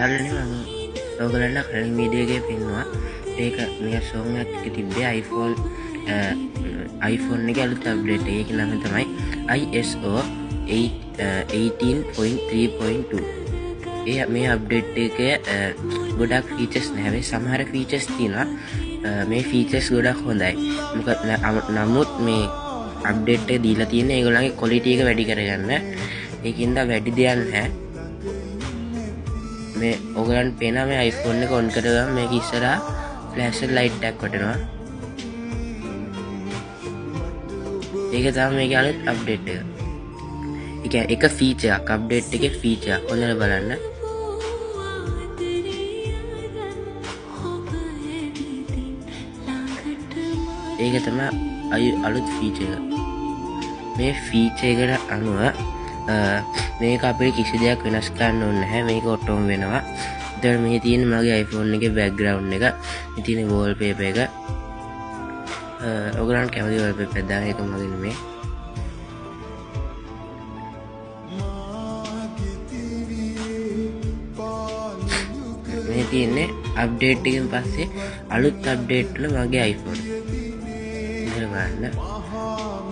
යාළුවනේ, මම ඔයගොල්ලන්ට කලින් වීඩියෝ එකේ පෙන්නුවා. ඒක නිකන් සෝං එකක් එක තිබ්බේ iPhone එකේ අලුත් අප්ඩේට් එක. ඒකේ නම තමයි ISO 18.3.2. ඒ මේ අප්ඩේට් එකේ ගොඩක් ෆීචර්ස් නෑ. හැබැයි සමහර ෆීචර්ස් තියෙනවා. මේ ෆීචර්ස් ගොඩක් හොඳයි. මොකද නමුත් මේ අප්ඩේට් එක දීලා තියෙන්නේ ඒගොල්ලන්ගේ ක්වොලිටි එක වැඩි කරගන්න. ඒකින්ද වැඩි දෙයක් නැහැ. මේ ඔයගලන්ට පේනවා මේ iPhone එක ඔන් කරගම මේක ඉස්සරහා ෆ්ලෑෂ් ලයිට් එකක් වටනවා. ඒක තමයි මේකේ අලුත් අප්ඩේට් එක. ඒ කියන්නේ එක ෆීචර් එකක්, අප්ඩේට් එකේ ෆීචර් එකක්. හොඳට බලන්න. ඒක තමයි අලුත් ෆීචර් එක. මේ ෆීචර් එකට අනුව මේක අපිට කිසි දෙයක් වෙනස් කරන්න ඕනේ නැහැ. මේක ඔටෝම වෙනවා. එතකොට මේ තියෙන මගේ iPhone එකේ බෑග්ග්‍රවුන්ඩ් එක, මේ තියෙන වෝල්පේපර් එක. ඔයගොල්ලන්ට කැමති වෝල්පේපර් එකක් දාන්න, ඒක මගේ නෙමෙයි. මේ තියෙන්නේ අප්ඩේට් එකෙන් පස්සේ අලුත් අප්ඩේට් වල මගේ iPhone. ඉතින් බලන්න.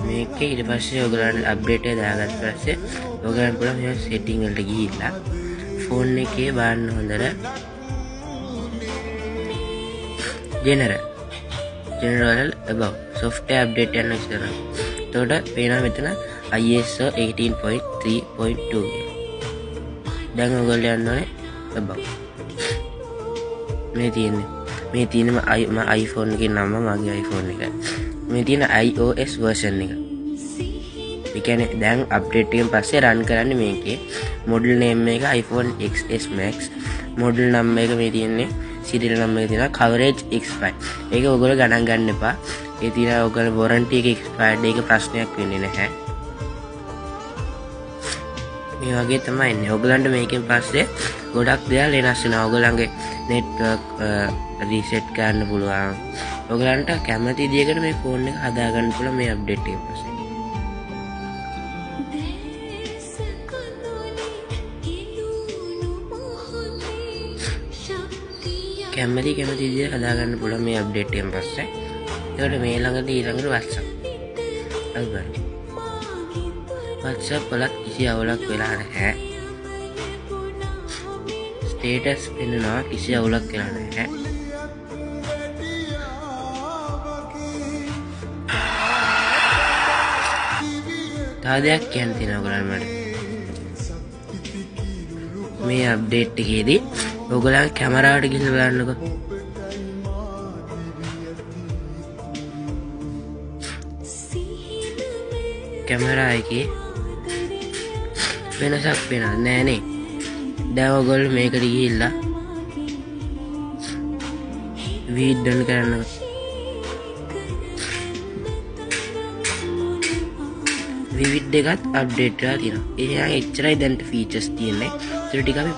මේකේ ඊට පස්සේ ඔයගොල්ලන් අප්ඩේට් එක දාගත්ත පස්සේ ඔයගොල්ලන් පුළුවන් මේ සෙටින් වලට ගිහිල්ලා ෆෝන් එකේ බලන්න හොඳට ජෙනරල් about software update යන ඉස්සර. එතකොට පේනවා මෙතන ISO 18.3.2 කියලා. දැන් ඔයගොල්ලෝ යන්න ඕනේ about. මේ තියෙන්නේ. මේ තියෙන මම iPhone එකේ නම, මගේ iPhone එක. මේ තියෙන iOS version එක. ඒ කියන්නේ දැන් අප්ඩේට් එකෙන් පස්සේ රන් කරන්නේ මේකේ. මොඩල් නේම් එක iPhone XS Max. Model number එක මේ තියෙන්නේ. සීරියල් නම්බර් එක තියෙනවා. Coverage expire. ඒක ඔයගොල්ලෝ ගණන් ගන්න එපා. ඒ තියෙන ඔයගොල්ලෝ වොරන්ටි එක එක්ස්පයර්ඩ්, ඒක ප්‍රශ්නයක් වෙන්නේ නැහැ. මේ වගේ තමයි එන්නේ. ඔයගොල්ලන්ට මේකෙන් පස්සේ ගොඩක් දේවල් වෙනස් වෙනවා. ඔයගොල්ලන්ගේ නෙට්වර්ක් රීසෙට් කරන්න පුළුවන්. ඔයගොල්ලන්ට කැමති විදියකට මේ ෆෝන් එක හදාගන්න පුළුවන් මේ අප්ඩේට් එකෙන් පස්සේ. කැමති විදියට හදාගන්න පුළුවන් මේ අප්ඩේට් එකෙන් පස්සේ. එතකොට මේ ළඟදී ඊළඟට WhatsApp. අපි බලමු. WhatsApp වලත් කිසි අවුලක් වෙලා නැහැ. ස්ටේටස් පෙන්නනවා, කිසි අවුලක් වෙලා නැහැ. තව දෙයක් කියන්න තියෙනවා ඔයගොල්ලන් මට. මේ අප්ඩේට් එකේදී ඔයගොල්ලන් කැමරාවට ගිහින් බලන්නකෝ. කැමරා එකේ වෙනසක් වෙනවද නෑ නේ. දැන් ඔයගොල්ලෝ මේකට ගිහිල්ලා වීඩ් ඩන් කරන්නකෝ. විවිඩ් එකත් අප්ඩේට් වෙලා තියෙනවා. එහෙනම් එච්චරයි දැන්ට ෆීචර්ස් තියෙන්නේ. ඒතර ටික අපි